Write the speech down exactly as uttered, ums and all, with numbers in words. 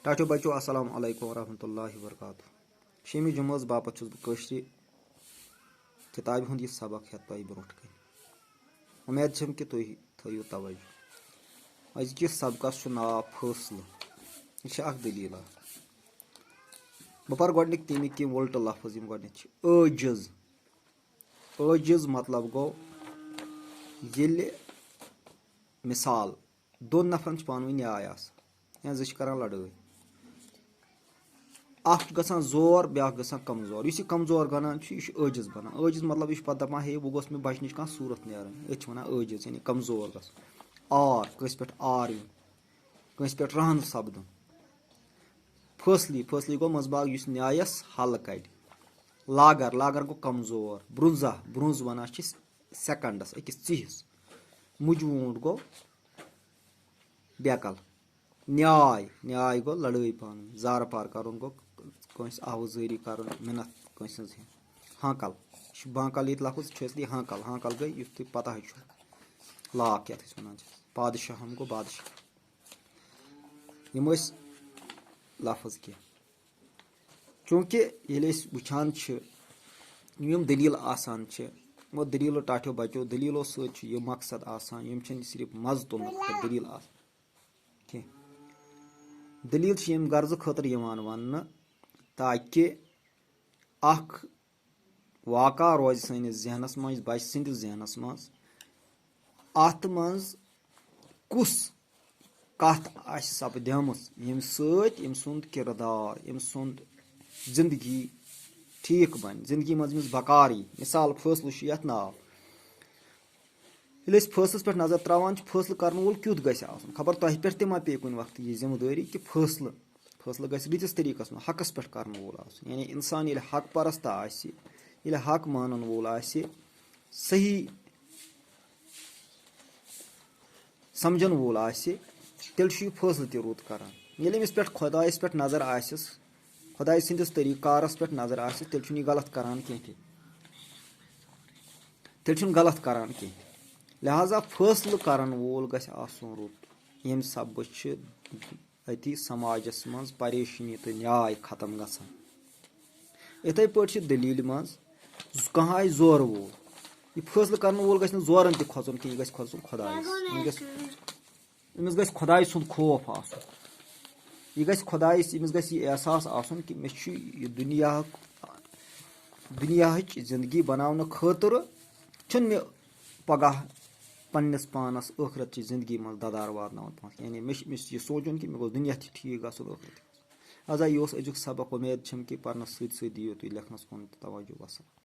ٹاٹھیو بچو، السلام علیکم ورحمۃ اللہ وبرکاتہ۔ شیمہِ جمعہ ہس باپتھ چھُس بہٕ کٲشرِ کِتابہِ ہُنٛد یہِ سبق ہٮ۪تھ تۄہہِ برونٛٹھ کنہِ۔ اُمید چھم کہِ تُہۍ تھٲیِو توجہ۔ أزکِس سبقس چھُ ناو فٲصلہٕ۔ یہِ چھِ اکھ دٔلیٖل اکھ۔ بہٕ پرٕ گۄڈٕنِکۍ تَمِکۍ کینٛہہ وُلٹہٕ لفظ، یِم گۄڈٕنٮ۪تھ چھِ عٲجِز۔ عٲجِز مطلب گوٚو ییٚلہِ، مثال، دۄن نفرن چھِ پانہٕ ؤنۍ نیاے آسان یا زٕ چھِ کران لڑٲے، اکھ چھُ گژھان زور، بیاکھ گژھان کمزور۔ یُس یہِ کمزور بنان چھُ، یہِ چھُ عٲجِز بنان۔ عٲجِز مطلب، یہِ چھُ پتہٕ دپان، ہے، وۄنۍ گوٚژھ مےٚ بچنٕچ کانٛہہ صوٗرت نیرٕنۍ۔ أتھۍ چھِ ونان عٲجِز، یعنی کمزور گژھُن۔ عار، کٲنٛسہِ پٮ۪ٹھ عار یُن، کٲنٛسہِ پٮ۪ٹھ رحم سپدُن۔ فٲصلی، فٲصلی گوٚو منٛزباگ یُس نیایس حل کڑِ۔ لاگر، لاگر گوٚو کمزور۔ برونزہ، برونز ونان چھِ سیکنڈس، أکِس ژِہِس۔ مُجوٗنٛٹ گوٚو بیکل۔ نیاے، نیاے گوٚو لڑٲے پانہٕ ؤنۍ۔ زارٕ پار کرُن گوٚو کٲنٛسہِ آہوزٲری کرُن، مِنت کٲنٛسہِ ہٕنٛز ہیٚنۍ۔ ہانکل، یہِ چھُ بانکل ییٚتہِ لفظ، چھُ اصلی ہانکل۔ ہانکل گٔے یُتھ تُہۍ پتہ چھُ، لاک یتھ أسۍ ونان چھِ۔ پادشاہم گوٚو بادشاہ۔ یِم ٲسۍ لفظ کینٛہہ۔ چوٗنٛکہِ ییٚلہِ أسۍ وٕچھان چھِ، یِم دٔلیٖل آسان چھِ، یِمو دٔلیٖلو ٹاٹھیو بچو، دٔلیٖلو سۭتۍ چھُ یہِ مقصد آسان، یِم چھِنہٕ صرف مزٕ تُلنہٕ خٲطرٕ دٔلیٖل آسان کینٛہہ۔ دٔلیٖل چھِ ییٚمہِ غرضہٕ خٲطرٕ یِوان وننہٕ، تاکہِ اکھ واقعہ روزِ سٲنِس ذہنس منٛز، بچہِ سٕنٛدِس ذہنس منٛز۔ اتھ منٛز کُس کتھ آسہِ سپدیمٕژ، ییٚمہِ سۭتۍ أمۍ سُنٛد کردار، أمۍ سُنٛد زندگی ٹھیٖک بنہِ، زندگی منٛز أمِس بکار یی۔ مثال، فٲصلہٕ چھُ یتھ ناو۔ ییٚلہِ أسۍ فٲصلس پٮ۪ٹھ نظر تراوان چھِ، فٲصلہٕ کرن وول کیُتھ گژھِ آسُن؟ خبر تۄہہِ پٮ۪ٹھ تہِ ما پیٚیہِ کُنہِ وقتہٕ یہِ ذمہٕ دٲری کہِ فٲصلہٕ، فٲصلہٕ گژھِ رٕتِس طریٖقس منٛز حقس پٮ۪ٹھ کرن وول آسُن۔ یعنی انسان ییٚلہِ حق پرست آسہِ، ییٚلہِ حق مانن وول آسہِ، صحیح سمجھن وول آسہِ، تیٚلہِ چھُ یہِ فٲصلہٕ تہِ رُت کران۔ ییٚلہِ أمِس پٮ۪ٹھ خۄدایس پٮ۪ٹھ نظر آسٮ۪س، خۄداے سٕنٛدِس طریٖقہٕ کارس پٮ۪ٹھ نظر آسٮ۪س، تیٚلہِ چھُنہٕ یہِ غلط کران کینٛہہ تہِ۔ تیٚلہِ چھُنہٕ غلط کران کینٛہہ۔ لہذا فٲصلہٕ کرن وول گژھِ آسُن رُت۔ ییٚمہِ سببہٕ چھِ أتی سماجس منٛز پریشٲنی تہٕ نیاے ختم گژھان۔ یِتھے پٲٹھۍ چھِ دٔلیٖلہِ منٛز ز-، کانٛہہ آسہِ زورٕ وول۔ یہِ فٲصلہٕ کرن وول گژھِ نہٕ زورن تہِ کھۄژُن کینٛہہ، یہِ گژھِ کھۄژُن خۄدایس۔ أمِس گژھِ، أمِس گژھِ خۄداے سُنٛد خوف آسُن۔ یہِ گژھِ خۄدایس، أمِس گژھِ یہِ احساس آسُن کہِ مےٚ چھُ یہِ دُنیاہُک، دُنیاہٕچ زندگی بناونہٕ خٲطرٕ چھُنہٕ مےٚ پگاہ پننِس پانس ٲخرت چہِ زندگی منٛز ددار واتناوُن پانس۔ یعنی مےٚ چھُ، مےٚ چھُ یہِ سونٛچُن کہِ مےٚ گوٚژھ دُنیا تہِ ٹھیٖک گژھُن، ٲخرت تہِ گژھُن۔ لہذا یہِ اوس أزیُک سبق۔ اُمید چھم کہِ پرنس سۭتۍ سۭتۍ دِیِو تُہۍ لیکھنس کُن تہِ توجہ۔ وسلام۔